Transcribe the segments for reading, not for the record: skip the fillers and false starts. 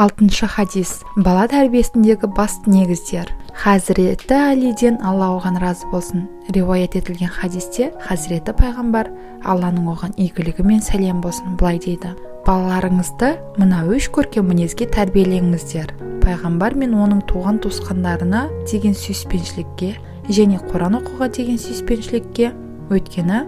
Алтыншы хадис. Бала тәрбиесіндегі басты негіздер. Хазіреті Алиден, Алла оған разы болсын, риуаят етілген хадисте хазіреті пайғамбар, Алланың оған игілігі мен сәлем болсын, былай дейді: «Балаларыңызды мына үш көркем мінезге тәрбиелеңіздер: пайғамбар мен оның туған туысқандарына деген сүйіспеншілікке және Құран оқуға деген сүйіспеншілікке. Өйткені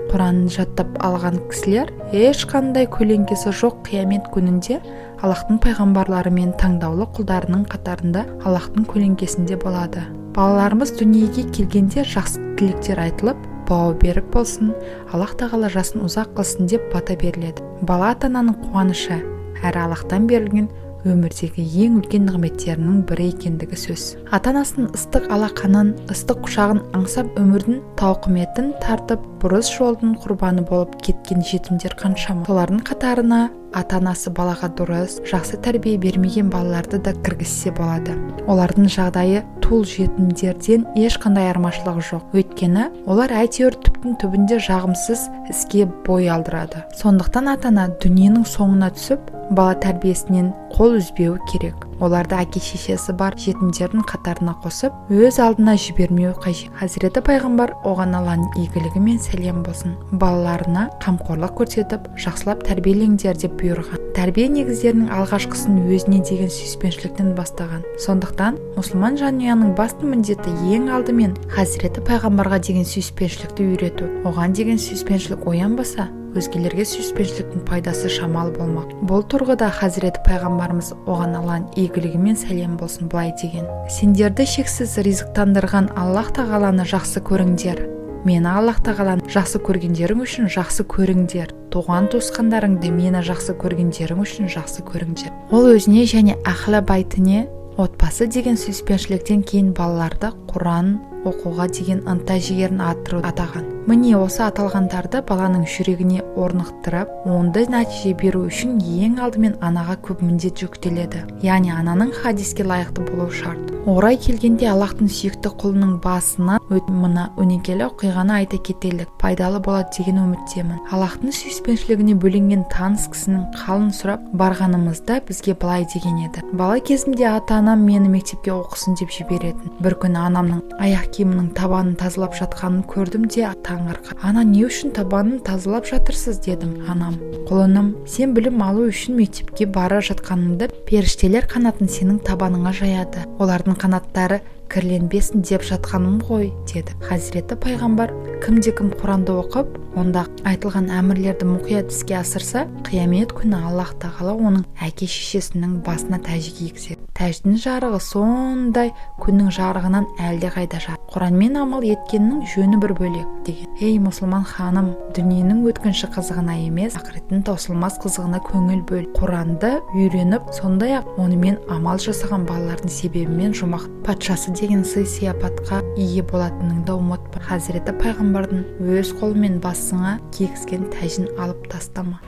Құранын жаттап алған кісілер ешқандай көлеңкесі жоқ қиямет күнінде Аллахтың пайғамбарлары мен таңдаулы құлдарының қатарында Аллахтың көлеңкесінде болады». Балаларымыз дүниеге келгенде жақсы тілектер айтылып, бауы берік болсын, Аллах тағала жасын ұзақ қылсын деп бата беріледі. Бала ата ананың қуанышы әрі Аллахтан берілген өмірдегі ең үлкен нығметтерінің бірі екендігі сөз. Ата анасының ыстық алақанын, ыстық құшағын аңсап, өмірдің тауқыметін тартып, бұрыс жолдың құрбаны болып кеткен жетімдер қаншама? Солардың қатарына ата анасы балаға дұрыс, жақсы тәрбие бермеген балаларды да кіргізсе болады. Олардың жағдайы тұл жетімдерден ешқандай айырмашылығы жоқ, өйткені олар әйтеуір түптің түбінде жағымсыз іске бой алдырады. Сондықтан ата ана дүниенің соңына түсіп, бала тәрбиесінен қол үзбеуі керек. Оларды әке шешесі бар жетімдердің қатарына қосып, өз алдына жібермеу қажет. Хазіреті пайғамбар, оған Алланың игілігі мен сәлем болсын, балаларына қамқорлық көрсетіп, жақсылап тәрбиелеңдер деп бұйырған. Тәрбие негіздерінің алғашқысын өзіне деген сүйіспеншіліктен бастаған. Сондықтан мұсылман жанұяның басты міндеті ең алдымен хазіреті пайғамбарға деген сүйіспеншілікті үйрету. Оған деген сүйіспеншілік оянбаса, өзгелерге сүйіспеншіліктің пайдасы шамалы болмақ. Бұл тұрғыда хазіреті пайғамбарымыз, оған Алланың игілігі мен сәлем болсын, былай деген: «Сендерді шексіз ризықтандырған Аллах тағаланы жақсы көріңдер. Мені Аллах тағаланы жақсы көргендерің үшін жақсы көріңдер. Туған туысқандарыңды мені жақсы көргендерің үшін жақсы көріңдер». Ол өзіне және әхлі байтіне, отбасы деген сүйіспеншіліктен кейін балаларды Құран оқуға деген ынта жігерін арттыруды атаған. Міне, осы аталғандарды баланың жүрегіне орнықтырып, оңды нәтиже беру үшін ең алдымен анаға көп міндет жүктеледі, яғни ананың хадиске лайықты болуы шарт. Орай келгенде, Аллахтың сүйікті құлының басынан мына өнегелі оқиғаны айта кетелік, пайдалы болады деген үміттемін. Аллахтың сүйіспеншілігіне бөленген таныс кісінің қалын сұрап барғанымызда, бізге былай деген еді: «Бала кезімде ата анам мені мектепке оқысын деп жіберетін. Бір күні анамның аяқ киімінің табанын тазалап жатқанын көрдім де, таңырқап: "Ана, не үшін табанын тазалап жатырсыз?" – дедім. Анам: "Құлыным, сен білім алу үшін мектепке бара жатқаныңда періштелер қанатын сенің табаныңа жаяды. Олардың қанаттары кірленбесін деп жатқаным ғой", – деді. Хазіреті пайғамбар: «Кімде кім Құранды оқып, онда айтылған әмірлерді мұқият іске асырса, қиямет күні Аллах тағала оның әке шешесінің басына тәж кигізеді. Тәждің жарығы сондай, күннің жарығынан әлдеқайда жарық. Құранмен амал еткеннің жөні бір бөлек», – деген. Ей, мұсылман ханым, дүниенің өткінші қызығына емес, ақыреттің таусылмас қызығына көңіл бөл. Құранды үйреніп, сондай ақ онымен амал жасаған балалардың себебімен жұмақ патшасы деген сый сияпатқа ие болатыныңды ұмытпа. Хазіреті пайғамбардың өз қолымен басыңа кигізген тәжін алып тастама.